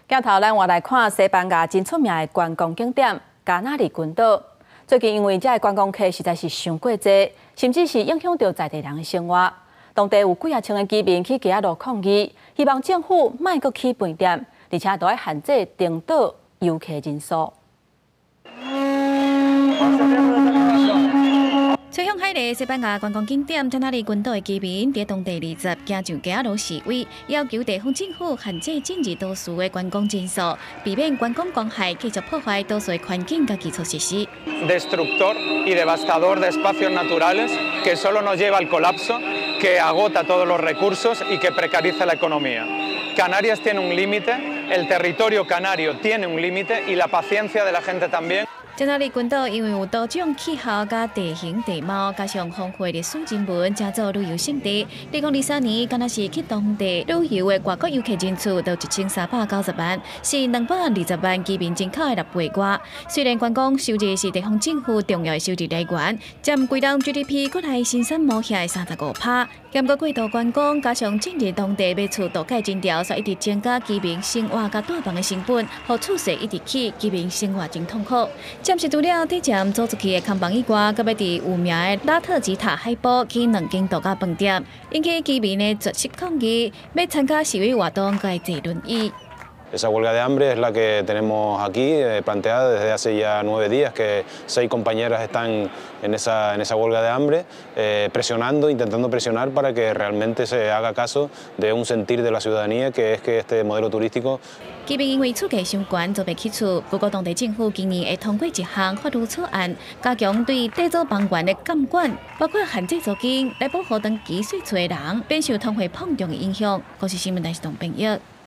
鏡頭咱換來看西班牙真出名的觀光景點加那利群島。最近因為這个觀光客實在是傷過濟，甚至是影響著在地人的生活。當地有幾仔千个居民去街仔路抗議，希望政府莫閣起飯店，而且都愛限制登島遊客人數。吹向海的西班牙觀光景點加那利群島的居民，佇當地20行上街仔路示威，要求地方政府限制進入島嶼的觀光人數，避免觀光公害繼續破壞島嶼環境佮基礎設施。 Destructor y devastador de espacios naturales que solo nos lleva al colapso, que agota todos los recursos y que precariza la economía. Canarias tiene un límite, el territorio canario tiene un límite y la paciencia de la gente también. 加那利群島因為有多種氣候佮地形地貌，加上豐富的歷史人文，成做旅遊勝地。2023年，敢若是去當地旅遊的外國遊客人次就1390萬，是220萬居民人口的6倍外。雖然觀光收入是地方政府重要的收入來源，佔規人 GDP 國內生產毛額的35%。兼過過度觀光，加上進入當地買厝度假人潮，煞一直增加居民生活佮住房的成本，予厝稅一直起，居民生活真痛苦。暫時除了底站租出去的空房以外，閣欲佇有名的拉特吉塔海埔起兩間度假飯店，引起居民的絕食抗議，欲參加示威活動，閣愛坐輪椅。 Esa huelga de hambre es la que tenemos aquí planteada desde hace ya 9 días, que seis compañeras están en esa huelga de hambre, presionando, intentando presionar para que realmente se haga caso de un sentir de la ciudadanía, que es que este modelo turístico 居民因為厝價傷懸，租袂起厝。不過當地政府今年會通過一項法律草案，加強對地租房源的監管，包括限制租金，來保護長期稅厝的人，免受通貨膨脹的影響。公視新聞台是董編譯。